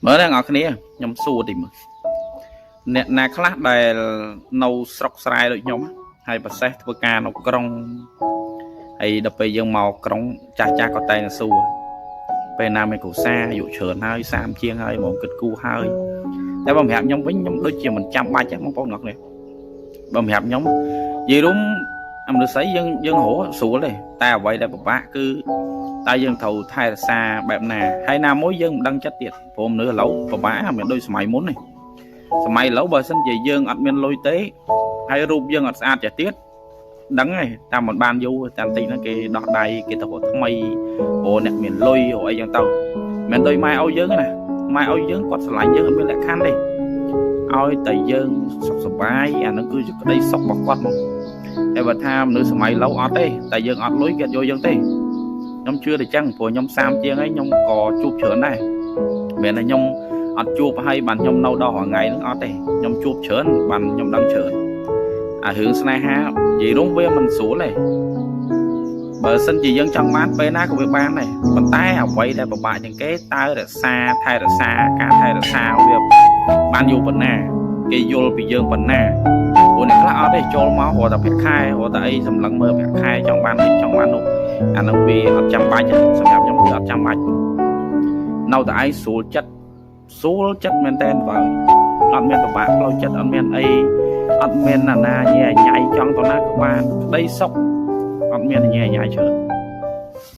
មើលអ្នកនរគ្នាខ្ញុំសួរតិចមើលអ្នកណាខ្លះដែលនៅស្រុកស្រែដូចខ្ញុំហើយប្រសេះធ្វើការនៅក្រុងហើយដល់ពេលយើងមកក្រុងចាស់ចាស់ក៏តែងតែសួរពេលណាមានគ្រួសារអាយុច្រើនហើយ30ជាងហើយមកគិតគូរហើយតែបើសម្រាប់ខ្ញុំវិញខ្ញុំដូចជាមិនចាំបាច់ទេបងប្អូនអ្នកគ្នាបើសម្រាប់ខ្ញុំនិយាយរួមអាមនុស្សស្រីយើងយើងរកស្រួលទេតែអ្វីដែលពិបាកគឺ តើយើងត្រូវថែរក្សាបែបណាហើយណាមួយយើងមិនដឹងចិត្តទៀតព្រោះមនុស្សឥឡូវពិបាកមិនដូចសម័យមុនទេសម័យឥឡូវបើសិនជាយើងអត់មានលុយទេហើយរូបយើងអត់ស្អាតចេះទៀតដឹងហើយតាមមិនបានយូរតាមតិចហ្នឹងគេដោះដៃគេទៅរកថ្មីព្រោះអ្នកមានលុយរកអីចឹងទៅមិនដូចម៉ែឲ្យយើងទេណាម៉ែឲ្យយើងគាត់ស្រឡាញ់យើងអត់មានលក្ខខណ្ឌទេឲ្យតែយើងសុខសប្បាយអាហ្នឹងគឺជាក្តីសុខរបស់គាត់មកតែបើថាមនុស្សសម័យឥឡូវអត់ទេតែយើងអត់លុយគេអត់យកយើងទេ ខ្ញុំជឿតែចឹងព្រោះខ្ញុំ30ជាងហើយខ្ញុំក៏ជួបច្រើនដែរមិនមែនថាខ្ញុំអត់ជួបហើយបានខ្ញុំនៅដល់រាល់ថ្ងៃហ្នឹងអត់ទេខ្ញុំជួបច្រើនបានខ្ញុំដឹងច្រើនអារឿងស្នេហានិយាយរួមវាមិនស្រួលទេបើសិនជាយើងចង់បានពេលណាក៏វាបានដែរប៉ុន្តែអ្វីដែលពិបាកជាងគេតើរក្សាថែរក្សាការថែរក្សាវាបានយូរប៉ុណ្ណាគេយល់ពីយើងប៉ុណ្ណាព្រោះអ្នកខ្លះអត់ទេចូលមករត់តែប្រាក់ខែរត់តែអីសម្លឹងមើលប្រាក់ខែចង់បាននេះចង់បាននោះ អានោះវាអត់ចាំបាច់ទេសម្រាប់ខ្ញុំគឺអត់ចាំបាច់នៅតែឯងស្រួលចិត្តស្រួលចិត្តមែនតើបើអត់មានពិបាកផ្លូវចិត្តអត់មានអីអត់មានអាណាញ៉ៃញ៉ៃចង់ទៅណាក៏បានក្តីសុខអត់មានញ៉ៃញ៉ៃច្រើន។